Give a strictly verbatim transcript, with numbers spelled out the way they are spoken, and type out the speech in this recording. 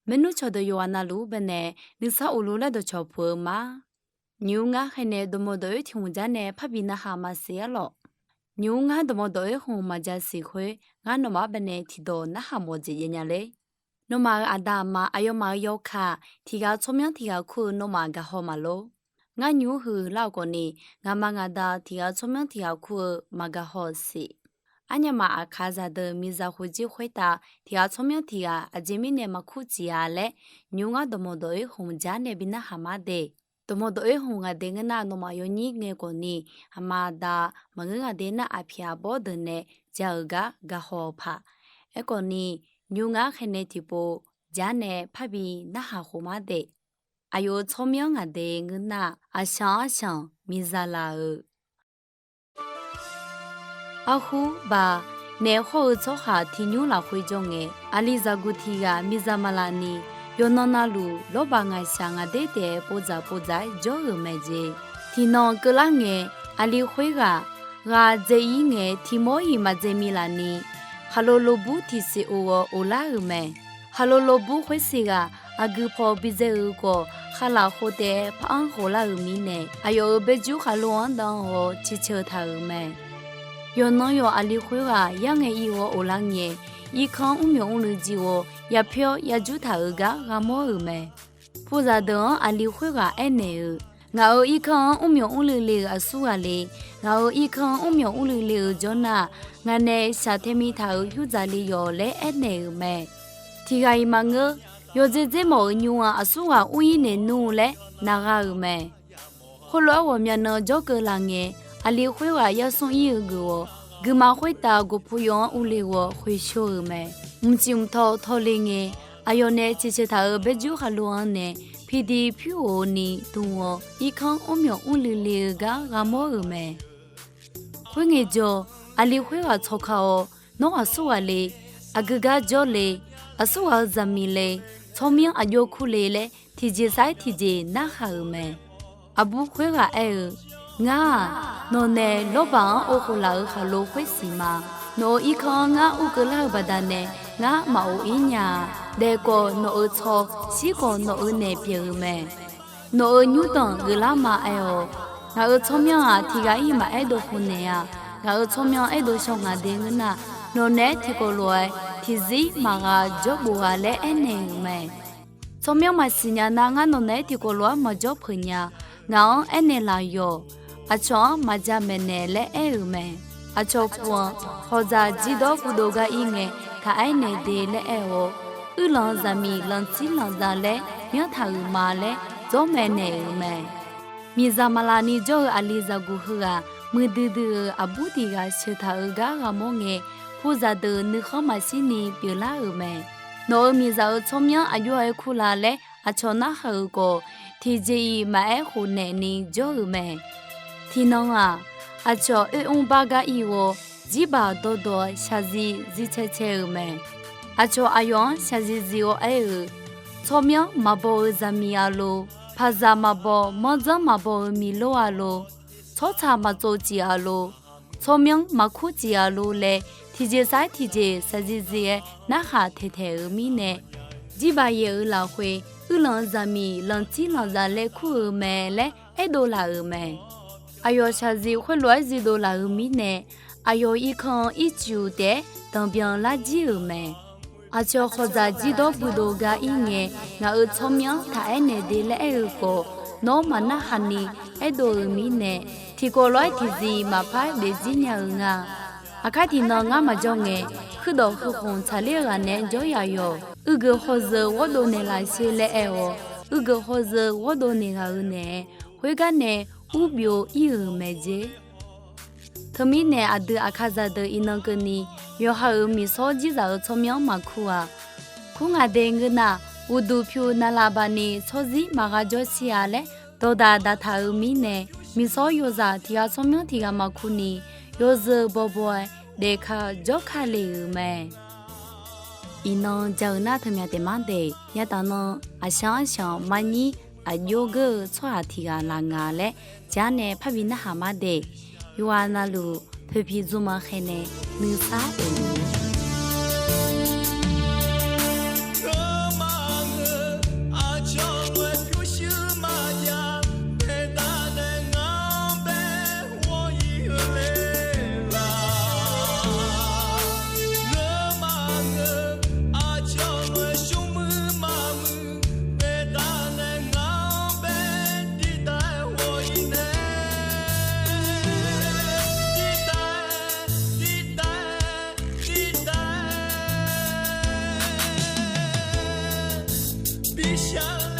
Maernmr cawqdeuq yawqghaq navluf-ur baenae, nuisar uqluf laer dawqcawq puq-eu ma. Nymq-mr ngar khaeqnaeq dawqmawq dawq-oer tiq hmq jar nae parbi narhaq maqsiq-ar lawq. Nymq-mr ngar dawqmawq dawq-oer hmq maqja siq khoer, ngar nawmaf-anr baenae tiqdawq narhaq mawf jeq jaev nya ler. Nawmaf-euq aqda aqma aqyawfmaf-euq yawkaq tiq ghaq tsawrmyanr tiq ghaq kur-eu nawmaf gaqhaw maqlor. Ngar nymq-mr huiq lar-euq khawfni, ngaqma ngaqda tiq ghaq tsawrmyanr tiq ghaq kur-eu maqgaqhaw-eu siq. Arnyamaf aqkaq zaqdeuq miqzaq khof jir khoertav tiq ghaq tsawrmyanr tiq ghaq aqjeq mirnae maqkur tiq-a laer, nymq-mr ngar dawqmawq dawq-oer hmq jar nae bi narhaq ma de. Dawqmawq dawq-oer hmq ngaq de ngeur nar, nawmaf yawnyir ngae khawfni, aqma aqda maqngeur ngaq de nar, aqpiq aqbawr deuq nae ja-euq gar gaqhaw-eu paq. Aerkhawfni, nymq-mr ngar khaeqnaeq tiqpov jar nae parbi narhaq khof ma de. Aqyawf-euq tsawrmyanr ngaq de ngeur nar, aqshanq arshanq miqzaq laf-euq. Arhur ba, naef hawr-eu tsawrhaq tiq nymr lafkhoer jawr ngae, aqli zaqguq tiq ghaq miqzaq maqlaf ni, yawqnan navluf lawrbaq ngaqshaq ngaq der taef-aer povdzaq povdzaq-aer jawr-euq mae jeq. Tiqnan keuvlar ngae, aqli khoerghaq ghaq dzae-ir ngae, tiqmawr-iq maqdzae milaf ni, khaqlo lobur tiqsiq of-awr of lar-euq mae. Khaqlo lobur khoersiq ghaq aqgui paw bidzae-euq khawf, khalaf khof taef-aer par-anr khof lar-euq mirnae, aqyawf-euq baerjur khaqlo-anr dan-awr ciqceuq taq-euq mae. Yawqnan yawq aqli khoerghaq yar ngae ir-awr of lar ngae, irkanr mrmyawf mrluiv jir-awr yapyawr yarjur taq-euq gar gha mawr-euq mae. Puzaq deuq-anr aqli khoerghaq aernaeq-eu, Ngaq-euq irkanr-anr mrmyawf mrluiv le-euq aqsurghaq le. Ngaq-euq irkanr-anr mrmyawf mrluiv le-euq jawr nar, ngaq nae shaq tae mi taq-euq yurdzaq le yawq laer aernaeq-euq mae. Tiq ghaq-iq maqngeur, yawdzer dzer mawf-euq nymr-aq aqsurghaq ur-ir naeq nmr laer naq gha-euq mae. Khoerlof-aer ghawqmya nan jawrkeuv laf ngae, aqli khoerghaq yar smr ir-eu geuf-awq. Guiqma khoertav gawqpu yaw-anr urle-awr khoeqsho-euq mae. Mqcif mqtaw taw le ngae, aqyawf nae ciqceuq taq-euq baerjur khaqlo-anr nae, piqdiq pyur of-eu ni dm-awr irkanr mrmyawf mrluiv le-eu gar gha mawr-euq mae. Khoerngae jawr, aqli khoerghaq tsawq ka-awr, Nawr aqsurghaq le. Aqgeu gar jawr le. Aqsurghaq-euq zaqmiq le. Tsawrmyanr aqjox kur le laer tiqjeq sar-aer tiqjeq narhaq-euq mae. Aqbur khoerghaq aer-eu, Ngar-aq, nawqnae lawrbaq-anr of khof laf-euq khaqlo khoersiq ma. Nawq-euq irkanr-anr ngar ur keuv lar-eu baqdanae ngar maqof ir nya-a. Daefkawq nawq-euq tsawr, shirkawq nawq-euq naeq pyeuf-eu mae. Nawq-euq nymrdanq geuflar ma aer-awq. Ngaq-euq tsawrmyanr-aq tiq ghaq-iq maqaer dov khof naeq-a. Ngaq-euq tsawrmyanr aerdov shaw ngaq de ngeur nar, nawqnaeq-aer tiqkawv lof-aer tiqzir maqgha jawrbof gha laer aernaeq-euq mae. Tsawrmyanr maqsiq nya nar, ngar nawqnaeq-aer tiqkawv lof-aer maqjawr peuq nya. Ngaq-anr aernaeq laf yawq. Aqcawq-anr maqja maeqnaeq laer aer-euq mae. Aqcawq puq-anr hawqdzaq jirdawr guidov gar ir ngae, taq aernaeq de laer aer-awr, uirlanq zaqmiq lanqtsir lanqzaq laer myanrtaq-euq ma laer dzawr maeqnaeq-euq mae. Miqzaq maqlaf ni jawr-eu aqli zaqguq heughaq muiqdui dui-euq aqbur tiq ghaq sheuq taq-euq gar gha mawr ngae, puzaq deuq nuikhanr maqshir ni pyeuflar-euq mae. Nawq-euq miqzaq-euq tsawrmyanr aqjox-aer kur la laer aqcawq narhaq-euq khawf, tiqjeq-iq maqaer khofnaeq ni jawr-euq mae. Tiqnan-aq, aqcawq oermr bar gar ir-awr, jirbaq dawrdawq-aer shaqzif zif cae cae-euq mae. Aqcawq aqyawf-anr shaqzif zif-awr aer-eu, Tsawrmyanr maqbaw-eu zaqmiq-a lor. Paqzaq maqbaw, manrdzanr maqbaw-eu miqlor-a lor. Tsawrtsaq maqtsov cif-a lor. Tsawrmyanr maqkur cif-a lor laer, tiqjeq sar-aer tiqjeq shaqzif zif-aer narhaq taeqtaeq-euq mirnae, jirbaq yaeq-euq lafkhoer uirlanq zaqmiq lanqtsir lanqzaq laer kur-euq mae laer aerdov laf-euq mae. Aqyawf shaqzif khoerlof-aer zifdov laf-euq mirnae, aqyawf irkanr-anr ircuf taef-aer danqbyan lar jir-euq mae. Aqcawq hawqdzaq jirdawr buidov gar ir ngae, ngaq-euq tsawrmyanr taq aernaeq de laer aer-eu khawf, nawr maqnarhaq ni aerdov-euq mirnae, tiqkawv lof-aer tiqzif maqpar daefzir nya-eu nga. Aqkar tiqnan ngar maqjawr ngae, huirdawq huiqkhmq tsaqler-eu ghaq naeq-aer jawr yaf yawq. Uigeuf hawzeu ghawrdov naeqlaf sher laer aer-awr, uigeuf hawzeu ghawrdov naeq ghaq-eu naeq-aer, khoergar nae urbyov ir-euq mae jer. Teumirnae aqdui aqkaqzaq deuq iqnan keuvni, yawqha-euq miqsawr jirzaq-euq tsawrmyanr maqkur-a. Kur ngaq de ngeur nar, uqduq pyur navlaf baqni tsawrzir maqgha jawr shir-a laer dawqdaq daqtaq-euq mirnae, miqsawr yawzaq tiq ghaq tsawrmyanr tiq ghaq maqkur ni, yawzeu bawbaw-aer daefka jawrka le-euq mae. Iqnan ja-eu nar teumyaq taef mar daef. Yataf nan aqshanq arshanq marnyir aqjox geur-eu tsawrhaq tiq ghaq laf nga laer, jar nae parbi narhaq mar daef. Yawqghaq navluf poeqpiq dzmrma khaenae nuisar of-eu Irsaq